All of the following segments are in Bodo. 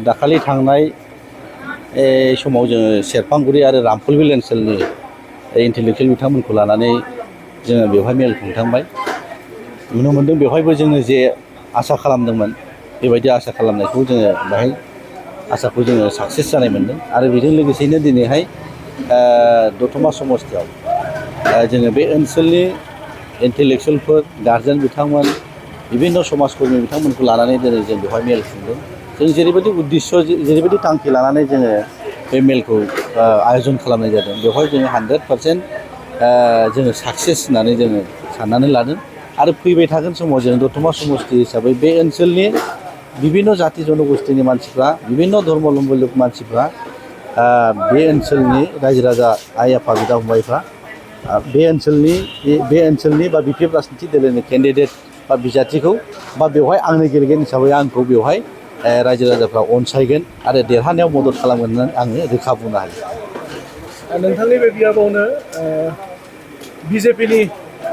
दाखालि थांनाय समाव जोङो सेरफांगुरि आरो रामफलबिल ओनसोलनि इन्टेलेक्सुयेल बिथांमोनखौ लानानै जोङो बेवहाय मेल खुंखांबाय। नुनो मोनदों बेवहायबो जोङो जे आसा खालामदोंमोन बेबायदि आसा खालामनायखौ जोङो बेहाय आसाखौ जोङो साक्सेस जानाय मोनदों। आरो बेजों लोगोसेयैनो दिनैहाय दतमा समस्तियाव जोङो बे ओनसोलनि इन्टेलेक्सुयेलफोर गारजेन बिथांमोन बिभिन्न समाजफोरनि बिथांमोनखौ लानानै दिनै जों बेवहाय मेल खुंदों। जों जेरैबायदि उद्देश्य जेरैबायदि थांखि लानानै जोङो बे मेलखौ आयोजन खालामनाय जादों बेवहाय जोङो 100% जोङो साक्सेस होननानै जोङो साननानै लादों। आरो फैबाय थागोन समाव जों दतमा समस्ति हिसाबै बे ओनसोलनि बिभिन्न जाति जनगोष्ठीनि मानसिफ्रा बिभिन्न धर्मलम्बलुक मानसिफ्रा बे ओनसोलनि रायजो राजा आइ आफा बिदा फंबायफ्रा बे ओनसोलनि बा बिपिएफ राजनिति दोलोनि केन्डिडेट बा बिजाथिखौ बा बेवहाय आंनो गेलेगोन हिसाबै आंखौ बेवहाय रायजो राजाफ्रा अनसायगोन आरो देरहानायाव मदद खालामगोन होननानै आङो रोखा बुंनो हायो। नोंथांनि बे बियाबावनो बिजेपिनि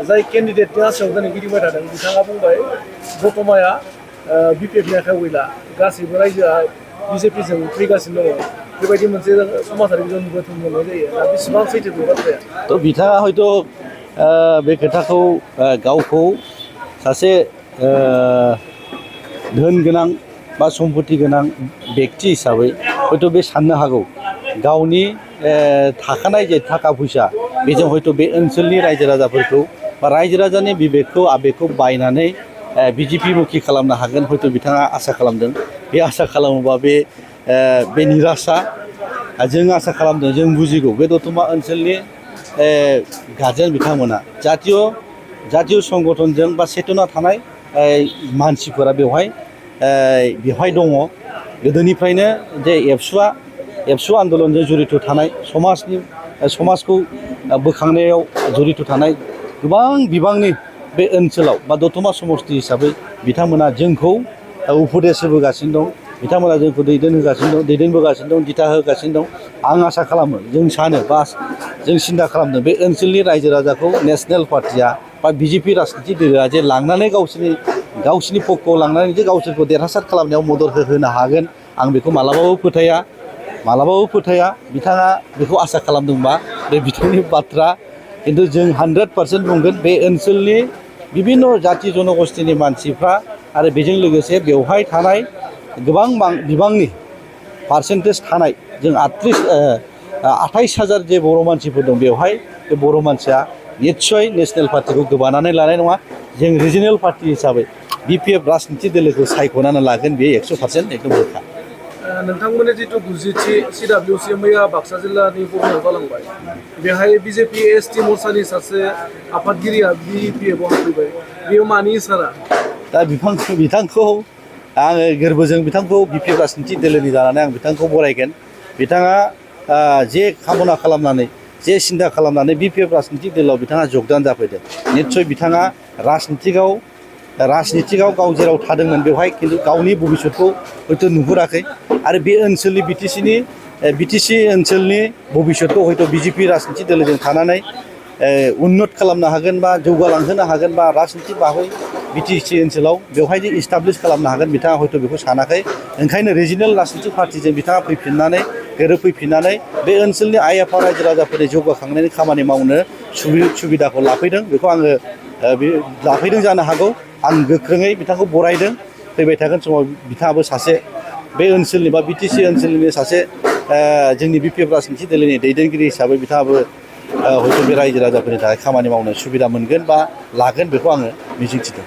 जाय केन्डिडेटनि आसायाव दिनै गिदिंबाय थादों बिथाङा बुंबाय दतमाया बिपिएफनि आखायाव गैला, गासैबो रायजोआ बिजेपिजों फैगासिनो दङ। बेबायदि मोनसे समाजारि बिजन बोथोन मोननाय जायो। दा बेसेबां सैथो बे बाथ्राया? थ' बिथाङा हयथ' बे खोथाखौ गावखौ सासे धोन गोनां बा सम्पति गोनां बेक्ति हिसाबै हयथ' बे साननो हागौ गावनि थाखानाय जे थाखा फैसा बेजों हयथ' बे ओनसोलनि रायजो राजाफोरखौ बा रायजो राजानि बिबेकखौ आबेगखौ बायनानै बिजेपि मुखि खालामनो हागोन हयथ' बिथाङा आसा खालामदों। बे आसा खालामोबा बे निराशा जों आसा खालामदों। जों बुजिगौ बे दतमा ओनसोलनि गारजेन बिथांमोना जातीय संगठनजों बा सेतना थानाय मानसिफोरा बेवहाय दङ। गोदोनिफ्रायनो जे एबसु आन्दलनजों जड़ित थानाय समाजखौ बोखांनायाव जड़ित थानाय गोबां बिबांनि बे ओनसोलाव बा दतमा समस्ति हिसाबै बिथांमोना जोंखौ उपदेश होबोगासिनो दं। बिथांमोना जोंखौ दैदेनबोगासिनो दं, दिथा होगासिनो दं। आं आसा खालामो, जों सानो बा जों सिन्था खालामदों बे ओनसोलनि रायजो राजाखौ नेसनेल पार्टिया बा बिजेपि राजनिति दोलोआ जे लांनानै गावसिनि पक्षआव लांनानै जे गावसोरखौ देरहासार खालामनायाव मदद होनो हागोन आं बेखौ मालाबाबो फोथाया। बिथाङा बेखौ आसा खालामदोंबा बे बिथांनि बाथ्रा। खिन्थु जों 100% बुंगोन बे ओनसोलनि बिभिन्न जाति जनगोष्ठीनि मानसिफ्रा आरो बेजों लोगोसे बेवहाय थानाय गोबां बिबांनि पार्सेन्टेज थानाय जों 28,000 जे बर' मानसिफोर दं बेवहाय बे बर' मानसिया निस्सय नेसनेल पार्टिखौ गोबानानै लानाय नङा। जों रिजिनेल पार्टि हिसाबै बिपिएफ राजनिति दोलोखौ सायख'नानै लागोन बे 100% एकदम रोखा। नोंथांमोननि जिथु 90थि CWC मैया बाक्सा जिल्लानि गौरबआव जालांबाय, बेहाय बिजेपि एसटि मोर्चानि सासे आफादगिरिया बिपिएफआव हाबफैबाय। बेयो मानि इसारा? दा बिथांखौ आङो गोरबोजों बिथांखौ बिपिएफ राजनिति दोलोनि जानानै आं बिथांखौ बरायगोन। बिथाङा जे खामना खालामनानै जे सिन्था खालामनानै बिपिएफ राजनिति दोलोआव बिथाङा जगदान जाफैदों। निस्सय बिथाङा राजनितिकआव गाव जेराव थादोंमोन बेवहाय खिन्थु गावनि भबिष्यतखौ हयथ' नुहुराखै। आरो बे ओनसोलनि बिटिसि ओनसोलनि भबिष्यतखौ हयथ' बिजेपि राजनिति दोलोजों थानानै उन्नत खालामनो हागोन बा जौगालांहोनो हागोन बा राजनिति बाबै बिटिसि ओनसोलाव बेवहाय जे इस्टाब्लिश खालामनो हागोन बिथाङा हयथ' बेखौ सानाखै। ओंखायनो रिजिनेल राजनिति पार्टिजों बिथाङा गोरोबफैफिननानै बे ओनसोलनि आइ आफा रायजो राजाफोरनि जौगाखांनायनि खामानि मावनो सुबिदाखौ लाफैदों। बेखौ आङो लाफैदों जानो हागौ। आं गोख्रोङै बिथांखौ बरायदों। फैबाय थागोन समाव बिथाङाबो सासे बे ओनसोलनि बा बिटिसि ओनसोलनि सासे जोंनि बिपिएफ राजनिति दोलोनि दैदेनगिरि हिसाबै बिथाङाबो हयथ' बे रायजो राजाफोरनि थाखाय खामानि मावनो सुबिदा मोनगोन बा लागोन बेखौ आङो मिजिंथिदों।